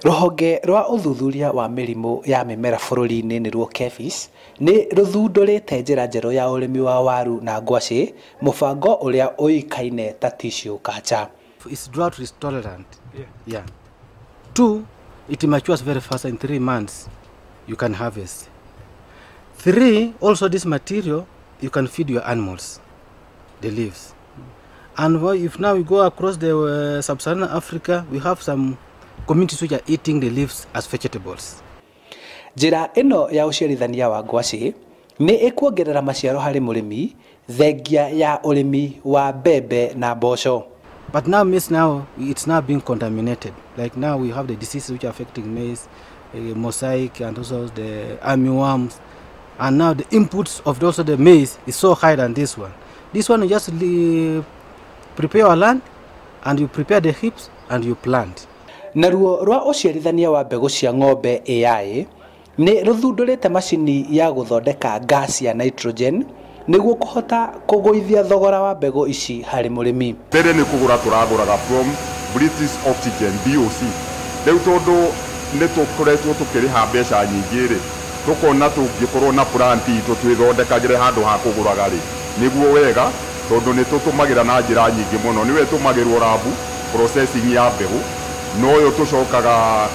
Rũhonge rwa ũthuthuria wa mĩrimũ ya mĩmera bũrũri-inĩ nĩruo KEPHIS nĩ rũthundũrĩte njĩra njerũ ya ũrĩmi wa waru na ngwacĩ, mũbango ũrĩa ũĩkaine ta tissue culture. It's drought tolerant. Yeah. Two, it matures very fast. In 3 months, you can harvest. Three, also this material, you can feed your animals, the leaves. And if now we go across the sub-Saharan Africa, we have some communities which are eating the leaves as vegetables. Njĩra ĩno ya ũciarithania wa ngwacĩ nĩ ĩkuongerera maciaro harĩ mũrĩmi thengia ya ũrĩmi wa mbembe na mboco. But now maize, now it's now being contaminated. Like now we have the diseases which are affecting maize, mosaic, and also the armyworms. And now the inputs of also the maize is so high than this one. This one you just prepare your land, and you prepare the heaps, and you plant. Naruo rwa ũciarithania wa mbegũ cia ng'ombe AI nĩ rũthundũrĩte macini ya gũthondeka gas ya nitrogen nĩguo kũhota kũgũithia thogora wa mbegũ ici harĩ mũrĩmi. Mbere nĩ kũgũra tũragũraga from British Oxygen BOC. Rĩu tondũ nĩ tũkoretwo tũkĩrĩha mbeca nyingĩ rĩ, tũkona tũngĩkorwo na plant itũ twĩthondekagĩre handũ ha kũgũraga rĩ, nĩguo wega, tondũ nĩ tũtũmagĩra na njĩra nyingĩ mũno. Nĩwe tũmagĩrwo lab processing ya mbegũ, no ũyũ tũcokaga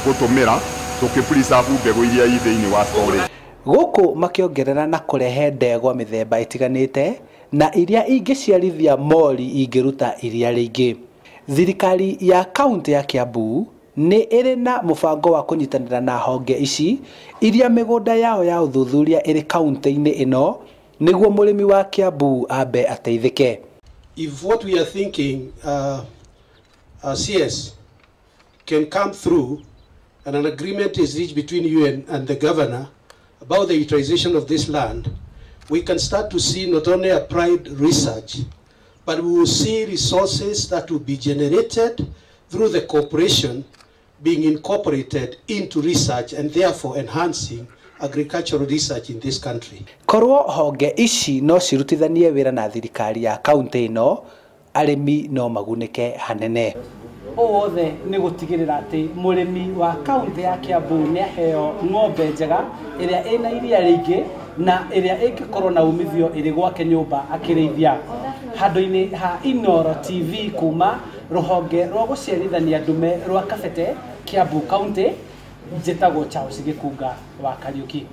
gũtũmĩra tũkĩ preserve mbegũ iria i thĩinĩ wa storage. Gũkũ makĩongerera na kũrehe ndegwa mĩthemba ĩtiganĩte na iria ingĩciarithia mori ingĩruta iria rĩingĩ. Thirikari ya kaunti ya Kiambu nĩ ĩrĩ na mũbango wa kũnyitanĩra na honge ici iria mĩgũnda yao ya ũthuthuria ĩrĩ kaunti-inĩ ĩno nĩguo mũrĩmi wa Kiambu ambe ateithĩke. If what we are thinking, CS can come through and an agreement is reached between you and the governor about the utilization of this land, we can start to see not only applied research, but we will see resources that will be generated through the cooperation being incorporated into research and therefore enhancing agricultural research in this country. Korwo honge ici no cirutithanie wĩra na thirikari ya kaunti ĩno, arĩmi no magunĩke hanene. Othe nĩ gũtigĩrĩra atĩ mũrĩmi wa kaunti ya Kiambu nĩ aheo ng'ombe njega ĩrĩa ĩna iria rĩingĩ na ĩrĩa ĩngĩkorwo na umithio ĩrĩ gwake nyũmba akĩrĩithia. Handũ-inĩ ha Inooro TV kuma rũhonge rwa gũciarithania ndume rwa Kabete, Kiambu County, njĩtagwo Charles Gĩkunga wa Kariũki.